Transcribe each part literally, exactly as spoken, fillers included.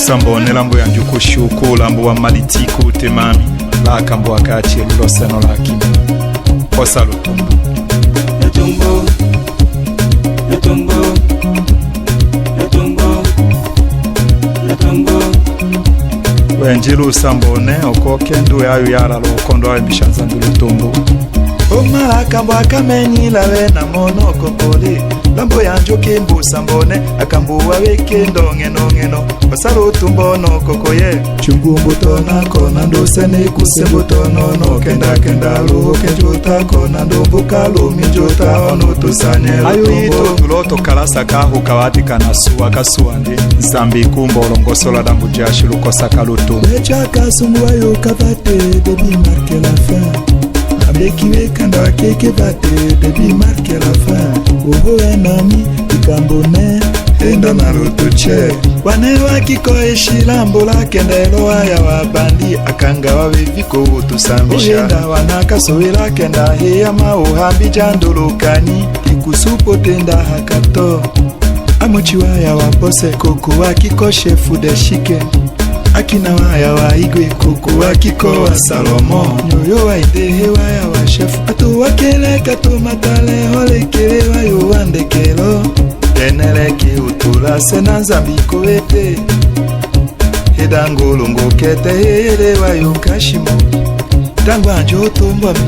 Sambone lambo ya njuku shuku, lambo wa malitiku temami, laka mbwa kati elu loseno laki. Osa lutumbu. Lutumbu, lutumbu, lutumbu, lutumbu. Wenji lu sambone, okoke ndu yayu yala lokondo awe mbisha Nzambi lutumbu. Omala akambo akameni lawe na mono kokole. Lambo ya njoke mbu sambone, akambo wawe kendo ngeno ngeno. Osa lutumbu ono kokoye. Chungu mbuto na kona ndo sene kuse mbuto nono kenda kenda luho kenjota kona ndo mbuka lumi njota ono tusanye lutumbu. Ayo ito tuloto kalasa kahu kawati kana suwa kasuwa nde. Nzambi kumbo longosola dambu jashi lukosa ka lutumbu. Lecha kasungu ayo kavate, début marque la fin. Abeki we kanda wa keke vate, début marque la fin. Oho ennemi, ikambo ne, enda na lutu che. Wane waki ko eshi lambo la kenda elo waya wa bandi, akanga wawe viko utusambisha. Oyenda wana kasowela kenda heyama ohambi jandolo kani, ikusupo tenda hakato. Amochi waya wa Bose, koko waki ko chef de chique. Akina waya wa Igwe, koko waki ko wa Salomo. Nyoyo wa Idehe waya wa chef. Ato wakele kato matale hole kele wayo wa ndekelo. Teneleke utula sena Nzambi ko ete. Heda ngolo ngo kete heyele wayo kashimo. Tangwa njo tombwa me,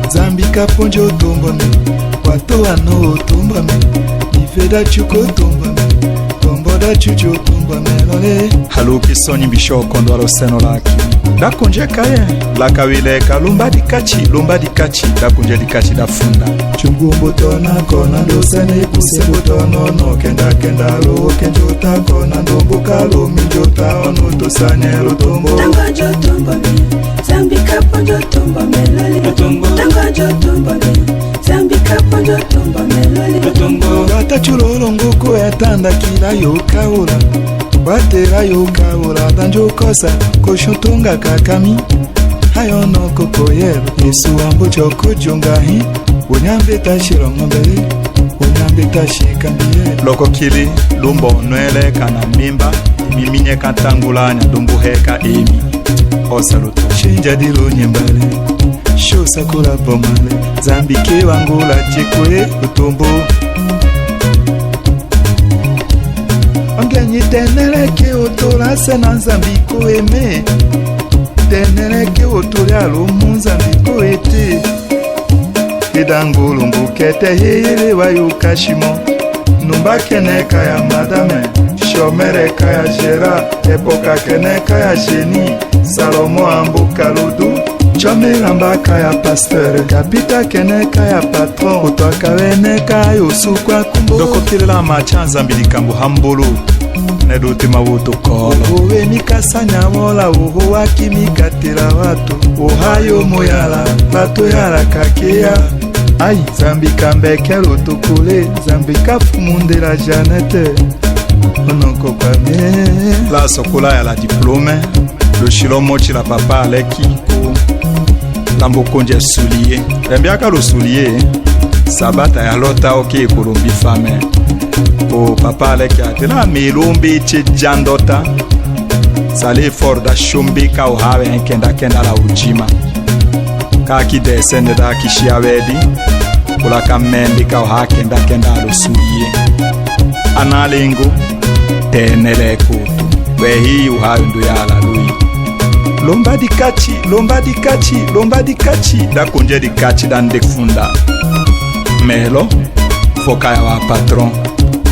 Nzambi kapo njo tombwa me, wato wano tombwa me, ife da chuko tombwa me, tombo da chucho tombwa me lole. Haluki sonyi mbisho kondo alo seno laki. Da kunje kaye, laka wile ka lumba dikachi, lumba dikachi, da kunje dikachi da funda. Chungu mbuto na kona ndo sene kuse mbuto nono kenda kenda lo kenjota kona ndo mbuka lumi njota ono tusanye lutumbu. Tangwa njo tombwa me, Nzambi kapo njo tombwa me lole. Lutumbu. Tangwa njo tombwa me, Nzambi kapo njo tombwa me lole. Lutumbu. Wata chulolo ngoko ya tanda kila yo kaula. Watela yo kaula da njo kosa, kosho tunga kakami. Hayo no kokoyelo, Yesu wambo choko junga hi. Unyambe tashi lo ngombele, unyambe tashi kambie. Loko kili, lumbo nwele kana mimba, miminye kantangula nya dumbu heka emi. Osa lutumbu. Shinja dilo nyembale, sho sakula bomale, Nzambi ke wangula chikwe lutumbu. Ongenyi teneleke otula sena Nzambi ko eme. Teneleke otula lumu Nzambi ko ete. Kida ngulu mbu kete heyele wayo kashimo. Numba kene kaya madame, shomere kaya Gérard, Epoka kene kaya génie, Salomo ambu kaludu, Chome lamba kaya pasteur, Kapita kene kaya patron, Utwa kawene kaya usukwa kumbo. Doko kilela macha Nzambi likambu hambulu, ne dutima wutu kolo. Oho we mikasa nyawola, oho waki mikatela watu, ohayo moyala, bato yala kakeya. Ai, Nzambi kambeke lutukule, Nzambi kafu mundela Jeannette. Onoko kwame. La sokola ya la diplôme, lushilo mochi la papa Aleki ko lambo konja soulier. Yambiaka lo soulier, sabata ya lota oke kulumbi fame. Ko papa Aleki atela me lumbi che jandota. Sali fort da shumbi ka uhawe kenda kenda la ujima. Ka ki descendre da ki shia wedi, kula ka membi ka uha kenda kenda lo suye. Analingu, tenele kutu. Wehi uha undu yala lui. Lumba dikachi, lumba dikachi, lumba dikachi, da kunje dikachi da ndefunda. Melo, foka ya wa patron.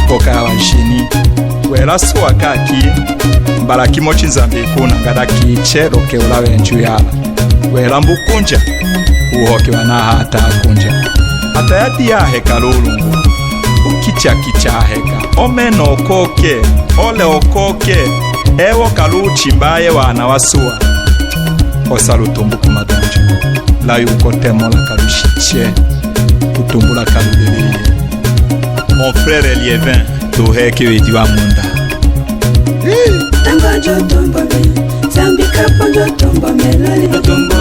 Koka ya wa génie. Wela suwa ka ki, mbala kimochi Nzambi kuna ngada ki che loke ula wenju yala. Wela mbu kunja, uhoke wana hata kunja. Ata yati ya heka lulungu. Ukicha kicha heka. Ome no koke, ole okoke. Ewo kalu chimbaye wana wa suwa. Osa lutumbu ku madonjo. La yuko temo la kalu shiche. Kutumbula kalu leleye. Mon frère Liévin, tuheke wedi wa munda. Tango njo tumbo me, Nzambi kapo njo tumbo me lole. Tumbo.